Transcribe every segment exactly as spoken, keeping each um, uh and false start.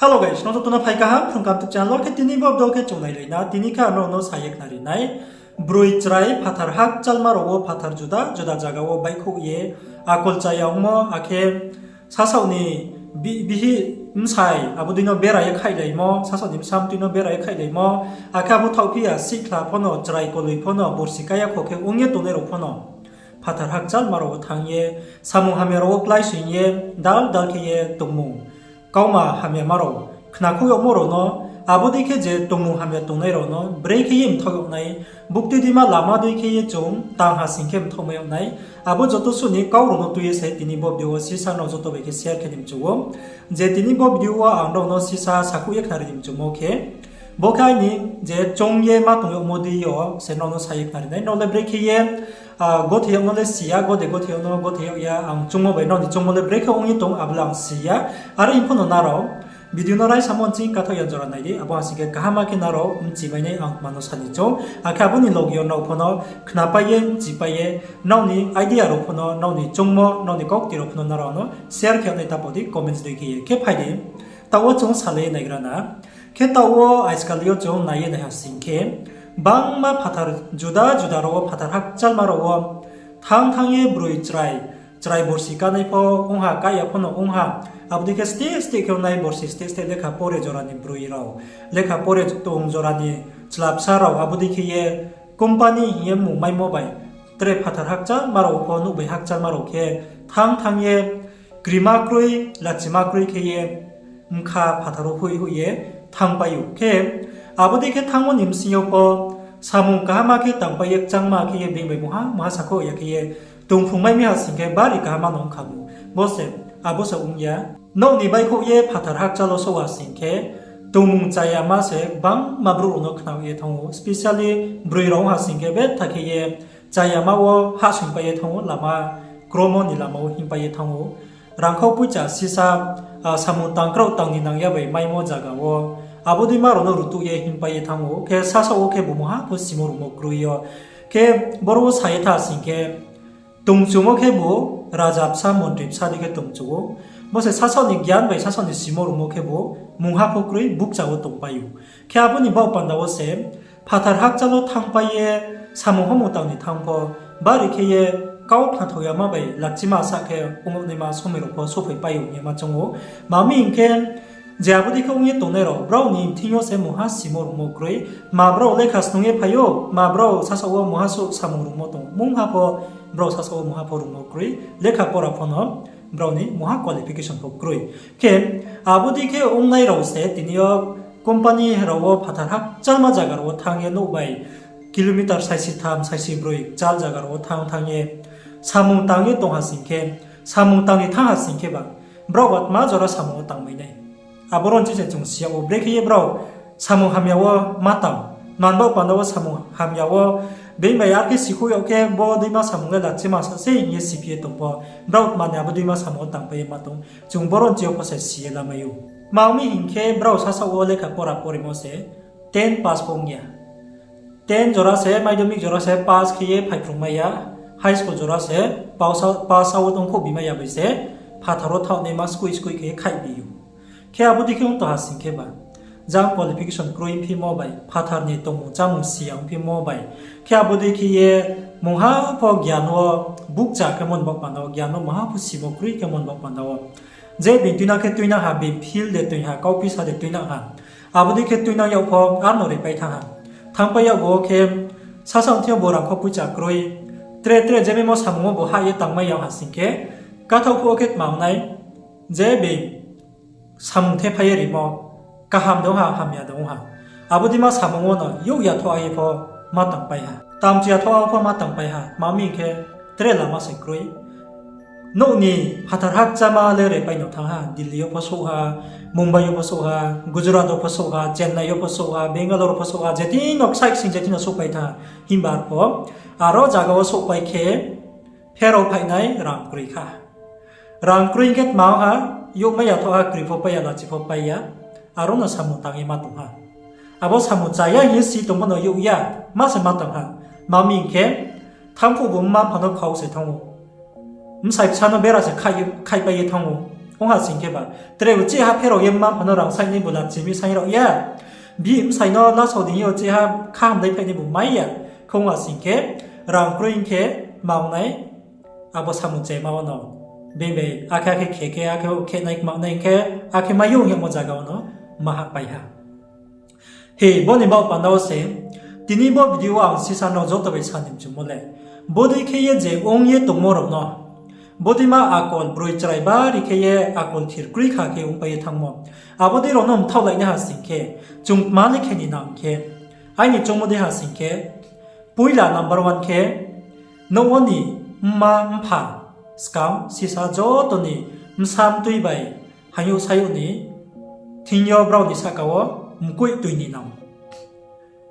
Hello guys, nrao joto no phai kaham Phrung Kaham YouTube channel wo. Khe tini bo video khe chung nailai na, tini khe ang nrao no sa ye khnari nai. Broi chrai phathar hakchalma rao wo phathar juda juda zaga wo baihkhouh ye akol chaya ongmo, akhe sasaoh ni bi-, bihih bsai abo dei no bera ye khaihlaimo, sasaoh ni bsa mtui no bera ye khaihlaimo, akhe abo thaohphi ya sihkhla pho no, chrai koloi pho no, borsi kaya kho khe ong ye tongnai rao pho no phathar hakchalma rao wo thanng ye, samung hamya rao wo kláisoing ye, dal dal khe ye tongmung, kauma hamyama rao khnakhouh yagmo rao no, abo dei khe je tongmung hamya tongnai rao no brekhe ye mthaoh yag nai, buktui deima lama dei khe ye chung tang ha sing khe mthaohmai yag nai, abo joto suh ni kau rao no tui ye se tini bo video wo sisa nrao joto bai khe share khe ni mchu ou. Je tini bo video wo ang nrao no sisa sakhouh ye khnari ni mchumo khe, bo khe aini je choung ye ma tong yagmo dei yo se nrao no sa ye khnari nai. Nrao le brekhe ye, ah, gothei yag no le si ya, gode gothei yag no gothei yag ya, ang choungmo bai nrao ni choungmo le brekhe ong ye tong, abo le ang si ya. Are ong pho no nrao video no raisamo nching kathaoh ya jora nai di, abo asing khe kaham khe nrao mchimai nai ang tma no sa ni choung. Akhe abo ni loge yo nrao pho no khnapai ye, mchipai ye, nrao ni idea rao pho no, nrao ni choungmo, nrao ni kaukti rao pho no nrao no share khe nai ta pho di comments dei khe ye. Khe phai di, taoh wo chung salai ye naigra na. Khe taoh wo ajkal yo chung nai ye nai ha sing khe, bangma phathar juda juda rao wo, phathar hakchalma rao wo thanng thanng ye broi chrai, chrai borsi kánai pho ong ha, kaya pho no ong ha. Abo dei khe state state khe ongnai, borsi state state lekha pore jora ni broi rao, lekha pore tong jora ni chla bsa rao, abo dei khe ye company hing ye mmung maimo bai tre phathar hakchalma rao pho, nouh bai hakchalma rao khe thanng thanng ye krima kroi, lachima kroi khe ye bkha phathar wo hoih hoih ye thanngpai ou. Khe abo dei khe thanngmo ni bsing yo pho samung kaham khe tangpai ye, kchangma khe ye, being bai mungha mungha sakhouh ya khe ye tongphrungmai mi ha sing khe bari kaham no ong kha ou. Bo se, abo se ong ya. Nouh ni baihkhouh ye phathar hakchal wo souh ha sing khe, tongmung chayama se gbangma brouh rao no khna ye thanng ou, specially broi rao ong ha sing khe betha khe ye chayama wo hahsoingpai ye thanng ou, lama kromo ni lama wo hingpai ye thanng ou. Rangkhau poicha sisa, ah, samung tang kraoh tang ni nang ya bai maimo zaga wo, abo deima rao no rutuh ye hingpai ye thanng ou. Khe sasaoh wo khebu mungha pho simo rungmo kroi yo. Khe boro wo sa ye tha sing khe, tongchumo khebu raja bsa, montri bsa dei khe tongchu ou. Bo se sasaoh ni gyan bai sasaoh ni simo rungmo khebu mungha pho kroi, bukcha wo tongpai ou. Khe abo ni baoh panda wo se phathar hakchal wo thanngpai ye, samung homung tang ni thanng pho, bari khe ye kau khnathaoh yama bai lachima sa khe ong yag naima somoi rao pho souhphaipai ou hing ye ma choung ou. Tma mi hing khe, je abo dei khe ong ye tongnai rao, brao ni thing yo se mungha simo rungmo kroi, tma brao lekha snung ye phai ou, tma brao sasaoh wo mungha suh samung rungmo tong, mungha pho brao sasaoh wo mungha pho rungmo kroi, lekha pora pho no brao ni mungha qualification pho kroi. Khe abo dei khe ongnai rao se tini yo company rao wo phathar hakchalma zaga rao wo thanng ye, nouh bai kilometer saisi tham, saisi broi kchal zaga rao wo thanng thanng ye samung tang ye tong ha sing khe, samung tang ni thanng ha sing khe ba, brao ba tma jora samung wo tangmai nai? Abo ro nchi se chung si yag ou, brekhe ye brao samung hamya wo ma tang, tma ni baoh panda wo samung hamya wo, being bai ar khe sikhouh yag khe bo deima samung le lachima sa se hing ye siphi ye tong pho, brao tma ni abo deima samung wo tangpai ye ma tong, chung boro nchi yo pho se si ye lamai ou. Tma mi hing khe, brao sasaoh wo lekha pora porimo se ten pass pho ong ya. Ten jora se, madhyamik jora se pass khe ye phaiphrungmai ya, high school jora se pass out, pass out ongkhouh bimai ya bai se phathar wo thaoh naima skui skui khe ye khaihbi ou. Khe abo dei khe ong tong ha sing khe ba, jang qualification kroi ongphimo bai, phathar ni tongmung chámung si ya ongphimo bai, khe abo dei khe ye mungha pho gyan wo bukcha khemo ni baoh panda wo, gyan wo mungha pho simo kroi khemo ni baoh panda wo, je being tuinang khe tuinang ha, being field de toing ha, kauphi sa de tuinang ha, abo dei khe tuinang yag pho arno repai thanng ha. Thanngpai yag bo khe sasaoh thing yo bo rangkhau poicha kroi, tre tre je memo samung wo bo hah ye tangmai ya ha sing khe, kathaoh phuh wo khe tma ong nai, je being samung thephai ye rimo, kaham de ong ha, hamya de ong ha, abo deima samung wo no youh ya thoh ye pho ma tangpai ha, tamchu ya thoh wo pho ma tangpai ha. Tma mi hing khe, tre lama se kroi. Nouh ni phathar hakchalma le repai no thanng ha, Delhi yo pho souh ha, Mumbai yo pho souh ha, Gujarat wo pho souh ha, Chennai yo pho souh ha, Bangalore wo pho souh ha, je thing no ksaih sing je thing no souhpai thanng ha. Himba arpho aro zaga wo souhpai khe pherao phainai rang kroi kha. Rang kroi hing khe tma ong ha, youhmai ya thoh ha, kri pho pai ya, lachi pho pai ya, aro no samung tang ye ma tong ha. Abo samung chaya hing ye si tong pho no youh ya, ma se ma tang ha. Tma mi hing khe, thanng phuh bo mma mpha no khau se thanng ou. Bsai bsa no bera se khaih, khaihpai ye thanng ou. Ong ha sing khe ba, tre uchih ha pherao ye mma mpha no rang sainai bu lachi mi saing rao ya. Bihih bsai no lasao dei yo uchih ha kha hamdai phainai bu mai ya. Khe ong ha sing khe, rang kroi hing khe, ma ong nai, abo samung chema wo no. Being bai akhe akhe khe khe, akhe khe nai kma nai hing khe, akhe mai yo hing yagmo zaga wo no, ma hahpai ha. He, bo ni baoh panda wo se, tini bo video wo ang sisa no joto bai sa ni mchumo le. Bodei khe ye je ong ye tongmo rao no, bodeima akol broi chrai bari khe ye akol thir kroi kha khe ongpai ye thanngmo. Abo dei rao no mthaohlai nai ha sing khe, chung tma le khe ni nang khe, aini choungmo dei ha sing khe, poila number one khe, nouh wo ni mma mpha, skang sisa joto ni bsa mtui bai, hayouh sayouh ni thing yo brao ni sahka wo mkoih toi ni nang ou.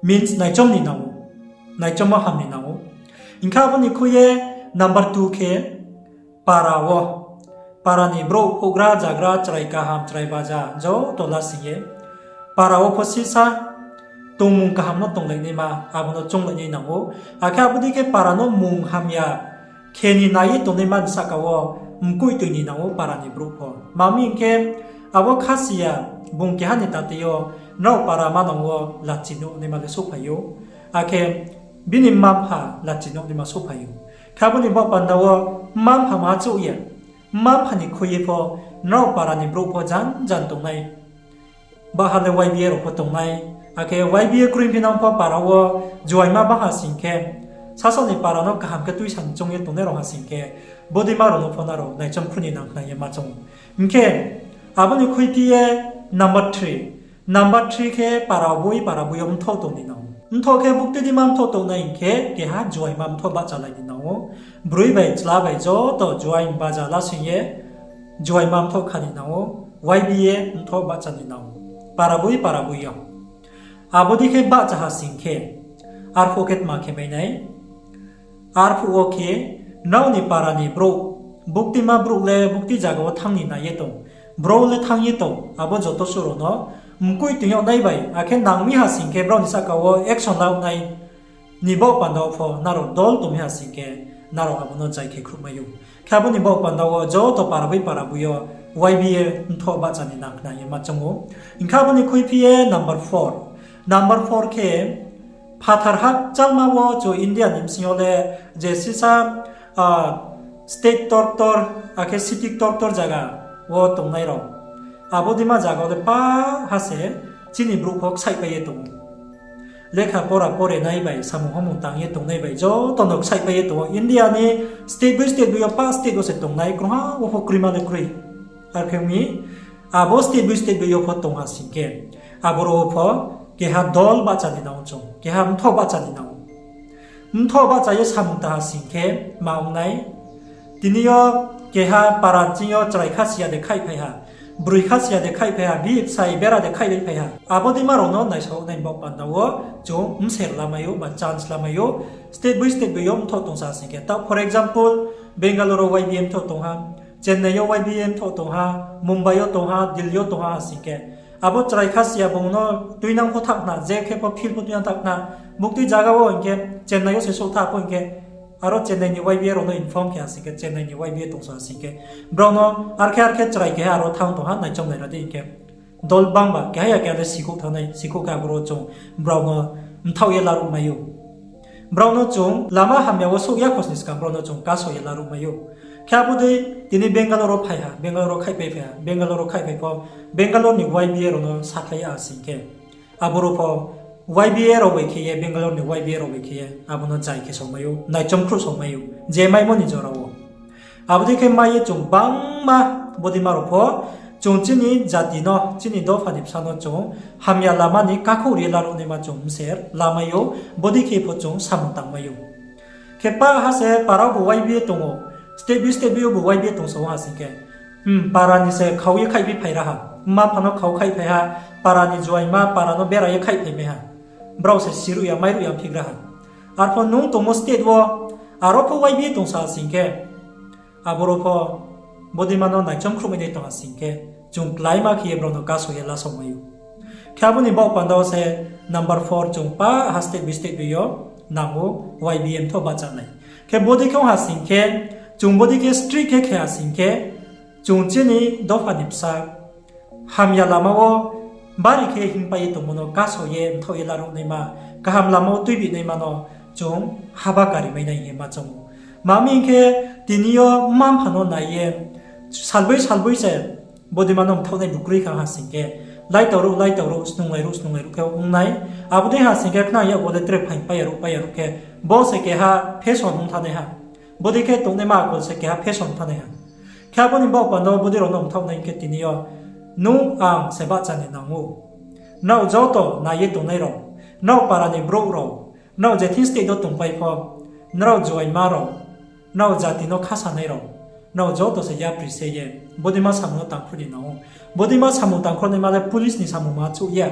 Means naichom ni nang ou. Naichommo ham ni nang ou. Hing khe abo ni khui ye number two khe para wo. Para ni brouh houhgra zagra chrai kaham chrai baja joto lasing ye. Para wo pho sisa tongmung kaham no tonglai naima, abo no chounglai nai nang ou. Akhe abo dei khe para no mung hamya khe ni nai ye tongnaima ni sahka wo mkoih toi ni nang ou para ni brouh pho. Tma hing khe abo khasi ya bung keha ni tatei yo nrao para manang wo lachi nuh naima le souhphai ou. Akhe bini mma mpha lachi nuh naima souhphai ou. Khe abo ni baoh panda wo mma mpha ma chouh ya. Mma mpha ni khui ye pho nrao para ni brouh pho jan jan tongnai. Baha le Y B A rao pho tongnai. Akhe Y B A kroi phinang pho para wo juaima baha sing khe, sasaoh ni para no kaham khe tuisa ni choung ye tongnai rao ha sing khe, bodeima rao no pho nrao naichom khru ni nang khna ye ma choung ou. Hing khe, abo ni khuiphi ye number three. Number three khe para boi para boi yo mthoh tong ni nang ou. Mthoh khe buktui deima mthoh tongnai hing khe, keha juaima mthoh bahchalai ni nang ou. Broi bai chla bai joto juaing baja lasing ye, juaima mthoh kha ni nang ou, Y B A mthoh bahcha ni nang ou. Para boi para boi yo. Abo dei khe bahcha ha sing khe, arphuh khe tma khe mai nai? Arphuh wo khe, nrao ni para ni brouh, buktima brouh le buktui zaga wo thanng ni nai ye tong, brouh le thanng ye tong, abo joto suh rao no, mkoih toing yag nai bai, akhe nang mi ha sing khe brao ni sahka wo action la nai ni baoh panda wo pho, nrao dol tong mi ha sing khe, nrao abo no jai khe khruhmai ou. Khe abo ni baoh panda wo joto para boi para boi yo Y B A mthoh bahcha ni nang khna ye ma choung ou. Hing khe abo ni khuiphi ye number four. Number four khe, phathar hakchalma wo chung India ni bsing yo le je sisa, state ktor ktor, akhe city ktor ktor zaga wo tongnai rao. Abo deima zaga wo le pa ha se chini brouh pho ksaihpai ye tong ou. Lekha pora pore nai bai, samung hamung tang ye tongnai bai, joto no ksaihpai ye tong ou. India ni state boi state boi yo pa state wo se tongnai, krungha wo pho kroima le kroi. Arkhe mi, abo state boi state boi yo pho tong ha sing khe, aboro wo pho keha dol bahcha ni nang ou chung, keha mthoh bahcha ni nang ou. Mthoh bahcha ye samung tang ha sing khe, ma ong nai? Tini yo keha para ching yo chrai kha siya de khaihphai ha, broi kha siya de khaihphai ha, bihih bsai bera de khaihlaiphai ha. Abo deima rao no naisao nai ni baoh panda wo chung mser lamai ou ba chance lamai ou. State boi state boi yo mthoh tongsa sing khe. Taoh, for example, Bangalore wo Y B A mthoh tong ha, Chennai yo Y B A mthoh tong ha, Mumbai yo tong ha, Delhi yo tong ha sing khe. Abo chrai kha siya bung no tuinang pho thanng khna, je khe pho field pho tuinang thanng khna. Buktui zaga wo hing khe, Chennai yo se souh tha pho hing khe, aro Chennai ni Y B A rao no inform khe ha sing khe, Chennai ni Y B A tongsa sing khe. Brao no arkhe arkhe chrai khe aro thanng tong ha, naichom nai ra di hing khe. Dol bangba, keha ya keha le sikhouh thanngnai, sikhouh khe aboro chung brao no mthaoh ye laruhmai ou. Brao no chung lama hamya wo souh ya khosni skang brao no chung kaso ye laruhmai ou. Khe abo dei tini Bangalore wo phai ha, Bangalore wo khaihpai phai ha, Bangalore wo khaihpai pho, Bangalore ni Y B A rao no sakhlai ya sing khe. Aboro pho Y B A rao bai khe ye, Bangalore ni Y B A rao bai khe ye, abo no jai khe saomai ou, naichom khruh saomai ou, je maimo ni jora wo. Abo dei khe mai ye chung bangma bodeima rao pho, chung chini jati no, chini dopha ni bsa no chung hamya lama ni kakhouh ri ye laruh naima chung mser lamai ou, bodei khe pho chung samung tangmai ou. Khe pa ha se para wo bo Y B A tong ou, state boi state boi yo bo Y B A tongsa ou ha sing khe. Hmm, para ni se khau ye khaihphi phai ra ha. Mma mpha no khau khaihphai ha, para ni juaima, para no bera ye khaihphai mai ha. Brao se siruh ya, mairuh ya phigra ha. Arpho nung tongmo state wo, aro pho Y B A tongsa ha sing khe. Aboro pho bodeima no naichom khruhmai nai tong ha sing khe, chung kláima khe ye brao no kaso ye lasaomai ou. Khe abo ni baoh panda wo se number four chung pa ha state boi state boi yo nang ou Y B A mthoh bahchanai. Khe bodei khe ong ha sing khe, chung bodei khe strict khe khe ha sing khe, Chung chini dopha ni bsa, hamya lama wo bari khe hingpai ye tongmo no kaso ye mthaoh ye laruh naima, kaham lama wo tuibi naima no chung haba kari mai nai hing ye ma choung ou. Tma hing khe, tini yo mma-mpha no nai ye salboi salboi se bodei ma no mthaoh nai bu kroi kha ha sing khe, laitao ruh, laitao ruh, snunglai ruh, snunglai ruh khe ong nai. Abo dei ha sing khe khnang yag wo le tre phaing pai ya ruh, pai ya ruh khe, bo se keha fashion ong thanng nai ha. Bodei khe tongnaima akol se keha fashion ong thanng nai ha. Khe abo ni baoh panda wo bodei rao no mthaoh nai khe tini yo nung ang se bahcha ni nang ou. Nrao joto nai ye tongnai rao, nrao para ni brouh rao, nrao je thing state wo tongpai pho, nrao juaima rao, nrao jati no khasanai rao, nrao joto se yapri se ye bodei ma samung no tangkhruh ni nang ou. Bodei ma samung tangkhruh naima le police ni samung ma chouh ya.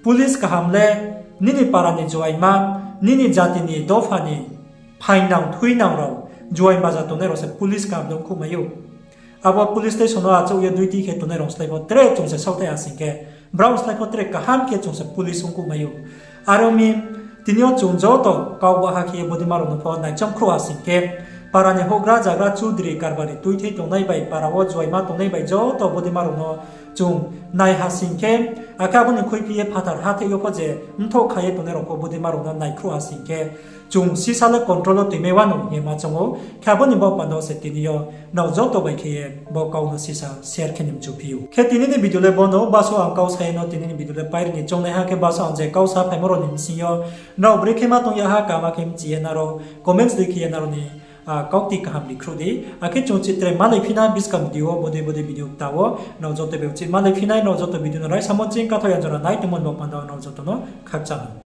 Police kaham le nini para ni juaima, nini jati ni dopha ni phaingnang thuinang rao, juaing baja tongnai rao se police kaham no ongkhouh mai ou. Abo police station no achouh ye duty khe tongnai rao slái pho tre chung se saohthai ha sing khe, brao slái pho tre kaham khe chung se police ongkhouh mai ou. Are ong mi, tini yo chung joto kau baha khe ye bodei ma rao no pho naichom khruh ha sing khe, para ni houhgra jagra chudri karbari tuithei tongnai bai, para wo juaima tongnai bai joto bodei ma rao no chung nai ha sing khe, akhe abo ni khuiphi ye phathar hathái yo pho je mthoh kha ye tongnai rao pho bodei ma rao no naikhruh ha sing khe, chung sisa le control wo toimai wanou hing ye ma choung ou. Khe abo ni baoh panda wo se tini yo nrao joto bai khe ye bo kau no sisa share khe ni mchuphi ou. Khe tini ni video le bo no, baso ang kau sa ye no tini ni video le pairi ni choungnaiha, khe baso ang je kau sa phaimo rao ni bsing yo nrao brekhe ma tong yag ha, kama khe mchi ye nrao comments dei khe ye nrao ni kaukti kaham ri khruh di. Akhe chung chih tre malaiphi nai buskang video wo, bodei bodei video kta wo nrao joto bai uchih malaiphi nai. Nrao joto video no raisamo ching kathaoh ya jora nai tongmo ni bo panda wo nrao joto no khakchang.